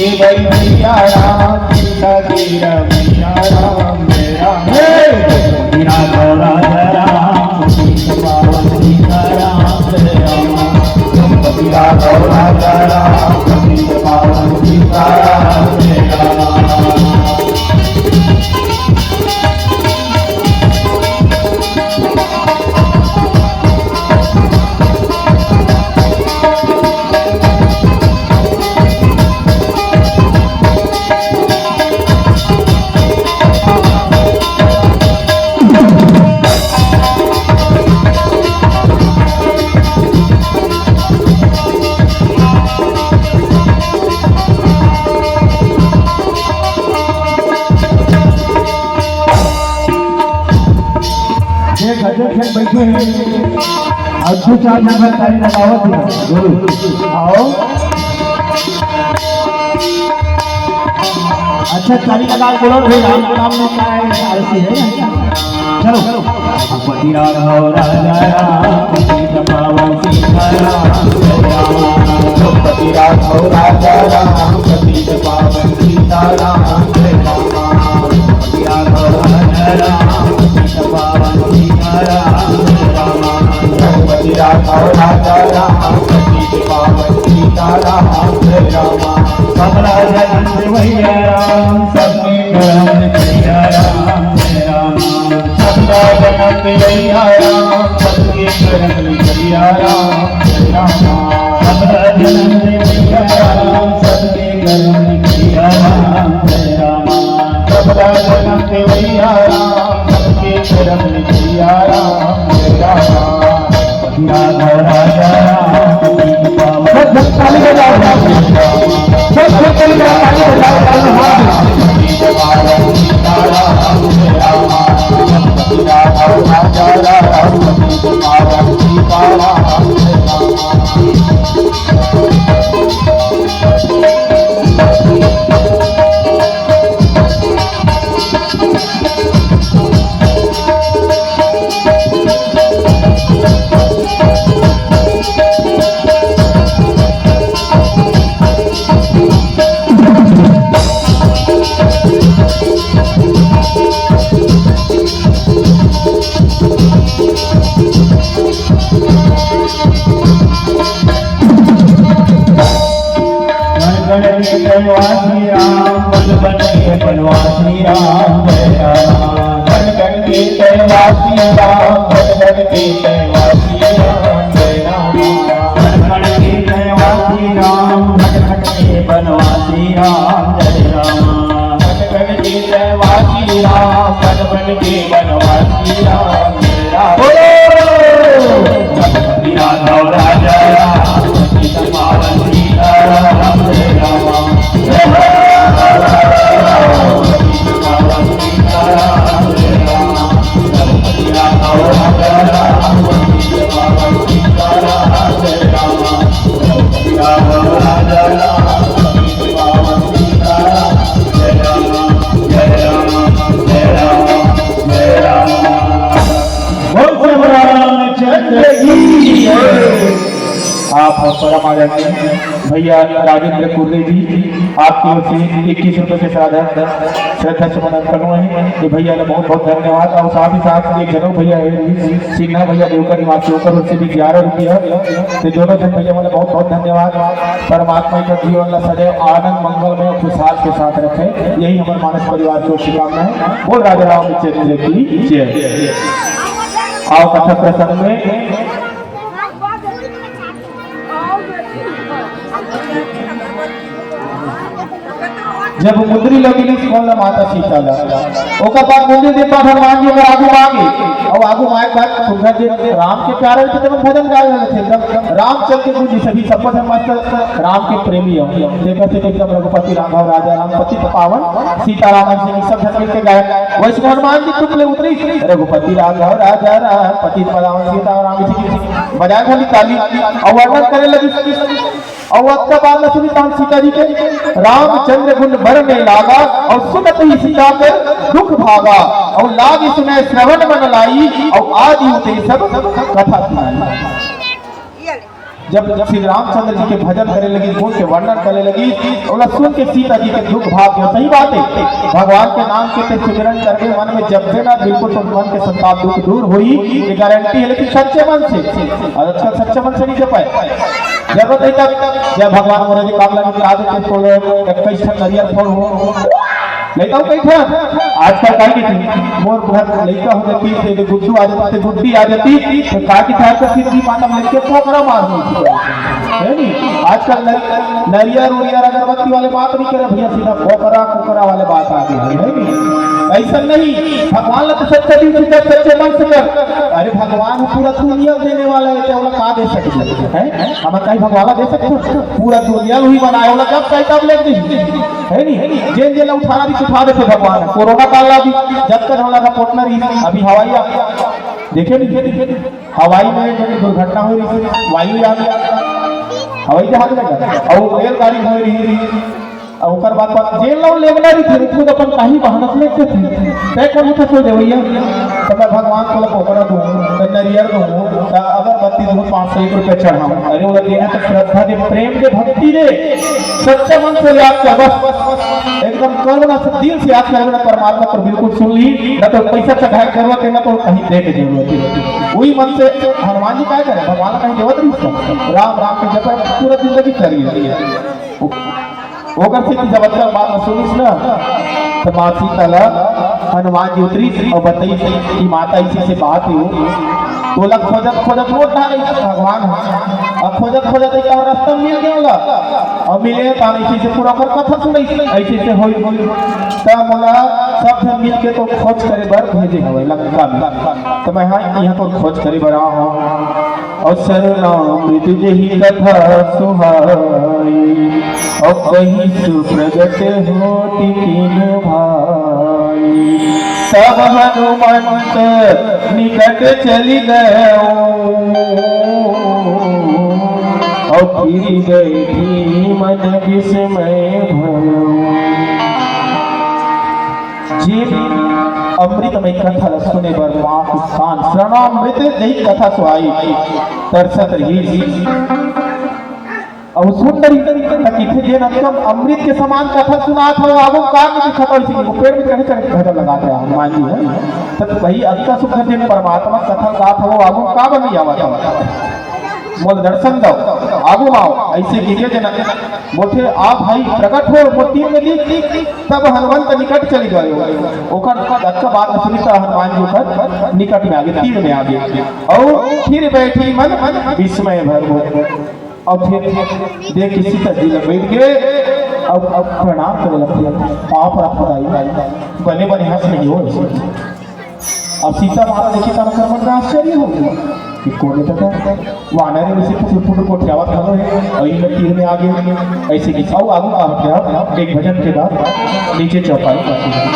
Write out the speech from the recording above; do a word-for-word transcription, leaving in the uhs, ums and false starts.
भैया राम, सीता जी रमैया राम, राम। हे! राघव राजा राम, पतित पावन सीता राम, राम। पतित राघव राजा राम, पतित पावन सीता राम, राम। देख, अजय खेत बैठे हैं। अउ दू चार झन ताली लगावत हे। गुरु। आओ। अच्छा, ताली लगा के बोलो भाई, राम के नाम में का है, आलसी है ना? चलो। पति राघव राजा राम, पतित पावन सीता राम, जय राम। पति राघव राजा राम, पतित पावन सीता राम, जय राम। पति राघव राजा राम, पतित पावन सीता राम, जय राम। पति राघव राजा राम, पतित पावन सीता राम, जय राम। कमला जगत भैया राम, सबके करम भैया राम, जय राम। सबका जगत भैया राम, सबके करम भैया राम, जय राम। सबका जगत भैया राम, सबके करम भैया राम, जय राम। सबका जगत भैया राम, सबके करम भैया राम, जय राम। राघव राजा राम, पतित पावन सब ताली बजाओ। सब ताली बजाओ, ताली बजाओ, ताली बजाओ। कण कण के बनवासी राम, बन बन के बनवासी राम, जय राम। कण कण के बनवासी राम, बन बन के बनवासी राम, जय राम। कण कण के बनवासी राम, बन बन के बनवासी राम, जय राम। कण कण के बनवासी राम, बन बन के बनवासी राम, जय राम। बोलो। राघव राजा राम, पतित पावन सीता राम, जय राम। जय हो। पतित पावन सीता राम, जय राम। रघुपति राघव राजा राम, पतित पावन सीता राम, जय राम। रघुपति राघव राजा राम, पतित पावन सीता राम, जय राम। जय राम, जय राम, जय राम, जय राम। बोल सिया रामचंद्र की जय। आप परम आदरणीय भैया राजेंद्र कुर्रे जी, आपकी ओर से इक्कीस रुपए के साथ श्रद्धा सुमन अर्पण हुए हैं। ये भैया ला बहुत बहुत धन्यवाद। और साथ ही साथ एक जनऊ भैया है, सिन्हा भैया देवकर निवासी, ओकर ओर से भी ग्यारह रुपया। तो दोनों जन भैया मन ला बहुत बहुत धन्यवाद। परमात्मा के जीवन ला सदैव आनंद मंगल में खुशहाल के साथ रखे, यही हमारे मानस परिवार की शुभकामना है। बोल राजा रामचंद्र की जय। आओ कथा प्रसंग में। जब मुंदरी लगिलिस कोन ला, माता सीता ला, ओकर बाद मुंदरी देवता भगवान जी ओकर आगू मांगे, अउ आगू मांगे के बाद सुंदर जी राम के प्यारे के तब भजन गाए वाले थे, एकदम रामचंद्र के गुण जी सभी सब पसंद मस्त राम के प्रेमी हो। देखा थे एकदम रघुपति राघव राजा राम पतित पावन सीताराम सिंह सब झन मिलके गाए। वैसे हनुमान जी चुप ले उतरी, रघुपति राघव राजा राम पतित पावन सीताराम जी बजाए खाली ताली और वर्णन करे लगी। अउ अतका बात ल सुनी तहन सीता जी के, रामचंद्र गुण बर में लागा, अउ सुनत ही सीता के दुख भागा, अउ लागी सुने श्रवण मन लाई, अउ आदि उते सब कथा सुनाई। जब श्री रामचंद्र जी के भजन करे लगी, गुण के वर्णन करे लगी, ओला सुन के सीता जी के दुख भाग गयो। सही बात है, भगवान के नाम के ते सिमरन करबे मन में जपबे ना, बिल्कुल तो मन के संताप दुख दूर होई, ये गारंटी है। लेकिन सच्चे मन से, और आजकल सच्चे मन से नहीं जपाए। जरूरत है तब जय भगवान मोरे जी काम लगी, का देते तो इक्कीस ठन नरियर फोड़ हो। नहीं तो कहीं था, आजकल काहे के थी, मोर घर लइका हो जाती, ते गुड्डू आ जाती, ते गुड्डी आ जाती, तो का की था, तो फिर भी माता मन के पोकरा मार हो। है नहीं? आजकल नर-, नरियर उरियर अगरबत्ती वाले बात नहीं करे भैया, सीधा पोकरा कोकरा वाले बात आ गई है, है नहीं? ऐसा नहीं, भगवान ला तो सच्चा दिल से कर, सच्चे मन से कर। अरे भगवान पूरा दुनिया देने वाला है, क्या ओला का दे सकते हैं? हम कहीं भगवान ला दे सकते हैं? पूरा दुनिया ही बनाए, ओला जब कहीं तब ले दी, है नहीं? जेन जेला उठाना भी उठा देते भगवान। कोरोना काल ला भी जब तक हमारा रिपोर्ट ना रही, अभी हवाई आ-, देखे नहीं, देखे नहीं? हवाई में जो दुर्घटना हुई रही, वायुयान, हवाई जहाज में, और रेलगाड़ी हुई रही, और ओकर बाद, बाद जेल लो लेवना रही थे, खुद अपन काही बहाना से लेते थे। तय कौन होता सो दे भैया? तो मैं भगवान को पोकरा दूँ, तो नरियर दूँ, तो अगरबत्ती दूँ, पाँच सौ एक रुपये चढ़ाऊँ। अरे वो देना तो श्रद्धा दे, प्रेम दे, भक्ति दे, सच्चे मन से याद कर, बस, बस, बस, एकदम करुणा से, दिल से याद कर, परमात्मा को बिल्कुल सुन ली, ना तो पैसा चढ़ाए के जरूरत है, ना तो कहीं दे के जरूरत है। वही मन से हनुमान जी काय करे, भगवान कहीं देवत रही, राम राम के जप पूरा जिंदगी कर लिया। ओकर से कि जब अच्छा बात सुनिस ना, तो माँ सीता ला हनुमान जी उतरिस और बताइस कि माता ऐसी से बात हो, तो लग खोजत खोजत रोड ना गई भगवान, और खोजत खोजत एक और रास्ता मिल गया होला, और मिले तो ऐसे से पूरा ओकर कथा सुनाइस, ऐसे से होई होई, तब मोला सब झन मिल के तो खोज करे बर भेजे हवे लंका में, तो मैं हाँ यहाँ तो खोज करे बर आ हूँ। और सरनामृत यही कथा सुहाई, और कहीं सुप्रगट हो टिकिन भाई। तब हनुमंत निकट चली गए, और फिर बैठी मन विस्मय भय। जे अमृतमय कथा ल सुने बर माँ के कान, सरनामृत यही कथा सुहाई, तरसत रही। अब सुन रही, त किथे जेन एकदम अमृत के समान कथा सुनात हो, आगू कान में दिखत हो, इसी को पेड़ में चढ़े चढ़े भजन लगात रहे हनुमान जी है। तो भाई, अतका सुंदर जेन परमात्मा कथा गात हो, आगू का बनी आवत हो? मोल दर्शन दो, आगू आओ, ऐसे गिरे जना। बोलथे, "आप भाई प्रकट हो, मोर तीर में लिख।" तब हनुमंत निकट चली गए। ओकर अतका बात सुनी त हनुमान जी ओकर निकट में आगे, तीर में आगे। और फिर बैठी मन विस्मय भर हो। और फिर देख के सीता जी लग बैठ गए। अब, अब प्रणाम करे लगथे, पाँव पर पड़ाई, बने बने हंस नहीं हो। अब सीता माता देखी त ओकर मन में आश्चर्य हो गया कि कोन ए त वानर है, उसे फुट फुट कोठियावत घलो है और इनमें तीर में आगे ऐसे कि आओ आगू का होते हैं एक भजन के बाद नीचे चौपाई करते हैं।